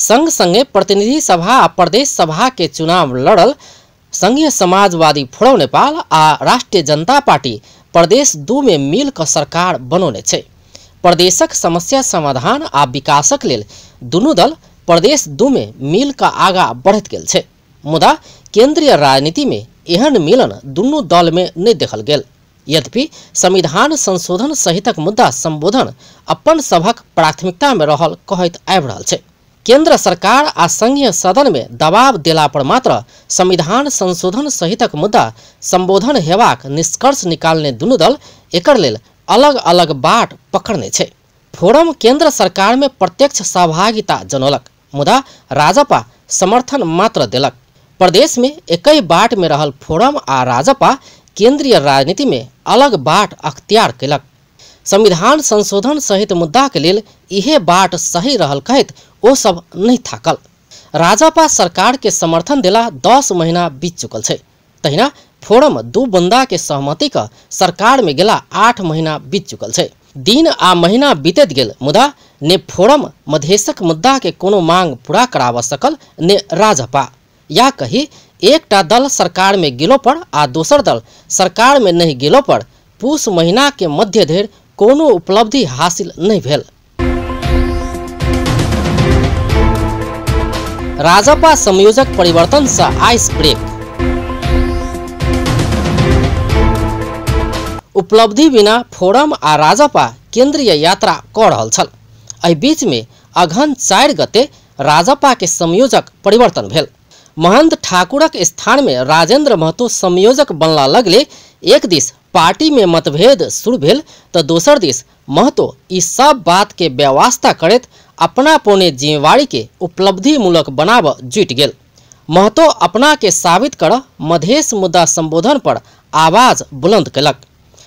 संग संगे प्रतिनिधि सभा आ प्रदेश सभा के चुनाव लड़ल संघीय समाजवादी फोरम नेपाल आ राष्ट्रीय जनता पार्टी प्रदेश 2 में मिल क सरकार बनौने छै। प्रदेशक समस्या समाधान आ विकासक लेल दुनू दल प्रदेश 2 में मिल क आगा बढ़ैत गेल छै। मुदा केंद्रीय राजनीति में एहन मिलन दुनू दल में नहीं देखल गेल। यद्यपि संविधान संशोधन सहितक मुद्दा संबोधन अपन सभक प्राथमिकता में रहल कहैत आबि रहल छै। केंद्र सरकार आ संघीय सदन में दबाव देला पर मात्र संविधान संशोधन सहितक मुद्दा संबोधन हेबाक निष्कर्ष निकालने दुनू दल एकर लेल अलग अलग बाट पकड़ने छै। फोरम केंद्र सरकार में प्रत्यक्ष सहभागिता जनौलक, मुदा राजपा समर्थन मात्र देलक। प्रदेश में एकहि बाट में रहल फोरम आ राजपा केंद्रीय राजनीति में अलग बाट अख्तियार कयलक। संविधान संशोधन सहित मुद्दा के लेल इहे बाट सही रहल कहैत ओ सब नहीं थाकल। राजपा सरकार के समर्थन देला 10 महीना बीत चुकल छै। तहिना फोरम 2 बंदा के सहमति का सरकार में गेला 8 महीना बीत चुकल छै। दिन आ महीना बीतैत गेल, मुदा ने फोरम मधेशक मुद्दा के कोनो मांग पूरा कराब सकल ने राजपा। या कही एकटा दल सरकार में गेलो पर आ दोसर दल सरकार में नहीं गेलो पर पूस महीना के मध्य धरि कोनो उपलब्धि हासिल नहीं भेल। राजपा संयोजक परिवर्तन से आइस ब्रेक। उपलब्धि बिना फोरम आ राजपा केंद्रीय यात्रा क रहल छल। एहि बीच में अघन 4 गते राजपा के संयोजक परिवर्तन भेल। महंत ठाकुरक स्थान में राजेंद्र महतो संयोजक बनला लगले एक दिस पार्टी में मतभेद शुरू भेल तो दोसर दिस महतो ई सब बात के व्यवस्था करैत अपना पौने जिम्मेवारी के उपलब्धिमूलक बनाब जुटि गेल। महतो अपना के साबित कर मधेश मुद्दा संबोधन पर आवाज बुलंद कयलक।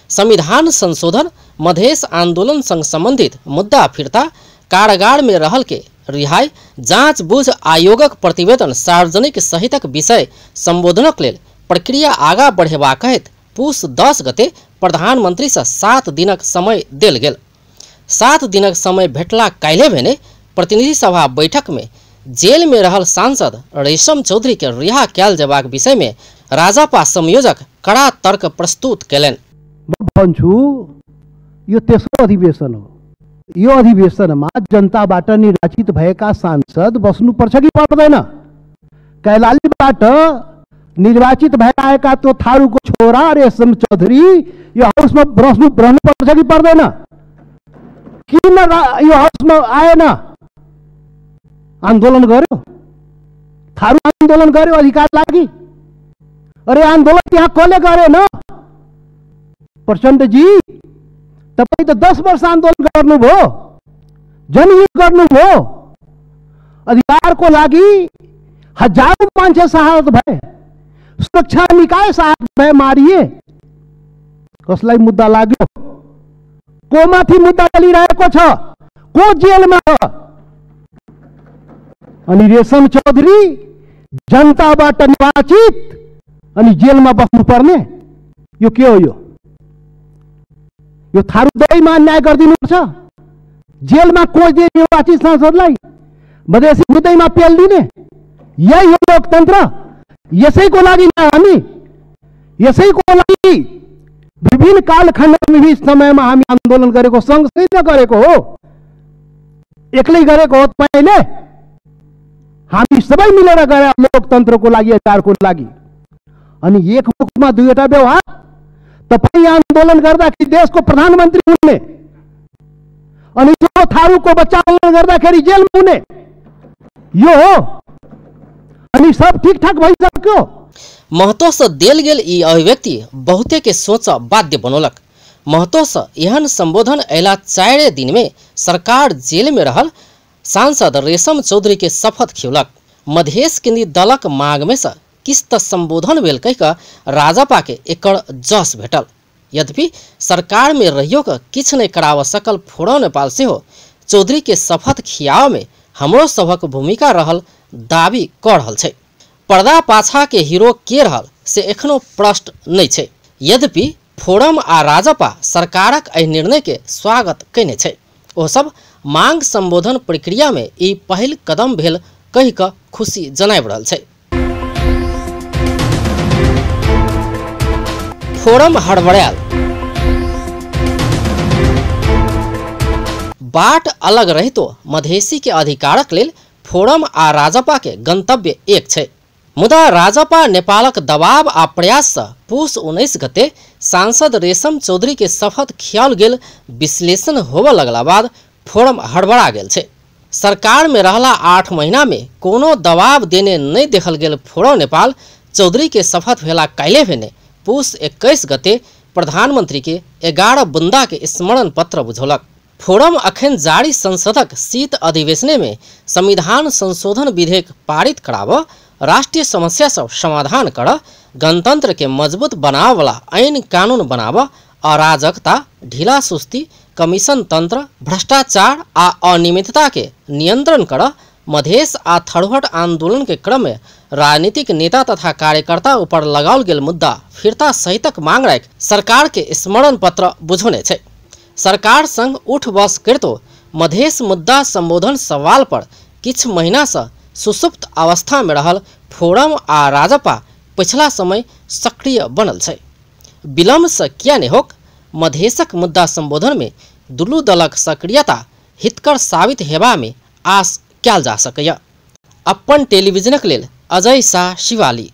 संविधान संशोधन, मधेश आंदोलन संग संबंधित मुद्दा फिरता, कारागार में रहल के रिहाई, जांच बुझ आयोगक प्रतिवेदन सार्वजनिक सहितक विषय संबोधनक लेल प्रक्रिया आगा बढ़ेबाक हेतु पूस 10 गते प्रधानमंत्री से 7 दिनक समय देल गेल। 7 दिनक समय भेटला काल्हि भेने प्रतिनिधि सभा बैठक में जेल में रहल सांसद रेशम चौधरी के रिहा कयल जेबाक विषय में राजपा संयोजक कड़ा तर्क प्रस्तुत कयलनि। म भन्छु यो तेस्रो अधिवेशन हो। यो अधिवेशनमा जनताबाट निर्वाचित भएका सांसद बस्नुपर्छ कि पर्दैन? कैलालीबाट निर्वाचित भएर आएका त्यो थारूको छोरा रेशम चौधरी यो हाउसमा रहनुपर्छ कि पर्दैन? किन यो हाउसमा आएन? आन्दोलन गर्यो, थारू आन्दोलन गर्यो अधिकार लागि। अरे आन्दोलन त्यहाँ कसले गरेन? प्रचण्डजी तपाई त 10 वर्ष आन्दोलन गर्नुभयो, जनयुद्ध गर्नुभयो, अधिकारको लागि हजारौं मान्छे शहादत भए, सुरक्षा निकाय शहादत भए, मारिए। कसलाई मुद्दा लाग्यो? को माथि मुद्दा चलिरहेको छ? को जेलमा छ? अनि रेशम चौधरी जनताबाट निर्वाचित अनि जेलमा बस्नुपर्ने, यो के हो? यो यो थारू दैमा अन्याय गरिदिनुपर्छ? जेलमा कोचिदिए निर्वाचित सांसदलाई, मधेसी मुद्दैमा पेलिदिने, यही हो लोकतन्त्र। यसैको लागि हामी, यसैको लागि विभिन्न कालखण्ड विभिन्न समयमा हामी आन्दोलन गरेको, सँगसँगै गरेको हो, एक्लै गरेको हो तपाईँले? हामी सबै मिलेर गए लोकतन्त्रको लागि, अधिकारको लागि। अनि एक मुखमा दुईवटा व्यवहार। तपाई आन्दोलन गर्दाखेरि देशको प्रधानमन्त्री हुने अनि त्यो थारूको बच्चा आन्दोलन गर्दाखेरि जेलमा हुने, यो हो। अनि सब ठिकठाक भइसक्यो। महतो से देल गेल ई अभिव्यक्ति बहुते के सोच बाध्य बनौलक। महतो से एहन संबोधन अयला 4 दिन में सरकार जेल में रहल सांसद रेशम चौधरी के शपथ खियौलक। मधेश केन्द्रीय दलक मांग में से किस्त संबोधन भेल कहि कऽ राजपा के एकर जस भेटल। यद्यपि सरकार में रहियो के किछु नहि कराब सकल फोरम नेपाल सेहो चौधरी के शपथ खियाव में हमरो सभक भूमिका रहल दावी कऽ रहल छै। पर्दा पाछा के हीरो के रहल से एखनो प्रश्न नहि छै। यद्यपि फोरम आ राजपा सरकारक एहि निर्णय के स्वागत कयने छै। ओ सब मांग संबोधन प्रक्रिया में ई पहिल कदम भेल कहि कऽ खुशी जनाबि रहल छै। फोरम हड़बड़ायल। बाट अलग रहितो मधेसी के अधिकारक लेल फोरम आ राजपा के गंतव्य एक छै। मुदा राजपा नेपालक दबाव आ प्रयास से पुस 19 गते सांसद रेशम चौधरी के शपथ खियाल गेल विश्लेषण होबऽ लगला बाद फोरम हड़बड़ा गेल छै। सरकार में रहला 8 महीना में कोनो दबाव देने नहीं देखल गेल फोरम नेपाल चौधरी के शपथ भेला काल्हि भेने पुस 21 गते प्रधानमंत्री के 11 बुंदा के स्मरण पत्र बुझौलक। फोरम अखन जारी संसदक शीत अधिवेशन में संविधान संशोधन विधेयक पारित कराब, राष्ट्रीय समस्या सब समाधान कर, गणतंत्र के मजबूत बनाव वाला ऐन कानून बनाब, अराजकता, ढीला सुस्ती, कमीशन तंत्र, भ्रष्टाचार आ अनियमितता के नियंत्रण कर, मधेश आ थरुहट आंदोलन के क्रम में राजनीतिक नेता तथा कार्यकर्ता ऊपर लगाओल गेल मुद्दा फिरता सहितक मांग राखि सरकार के स्मरण पत्र बुझौने छै। सरकार संग उठ बस करितो मधेश मुद्दा संबोधन सवाल पर किछु महीना से सुसुप्त अवस्था में रहल फोरम आ राजपा पिछला समय सक्रिय बनल छै। विलम्ब से किया नहीं होक मधेशक मुद्दा संबोधन में दुनू दलक सक्रियता हितकर साबित हेबा में आस कयल जा सकैए। अपन टेलीविजनक लेल अजय शाह, शिवाली।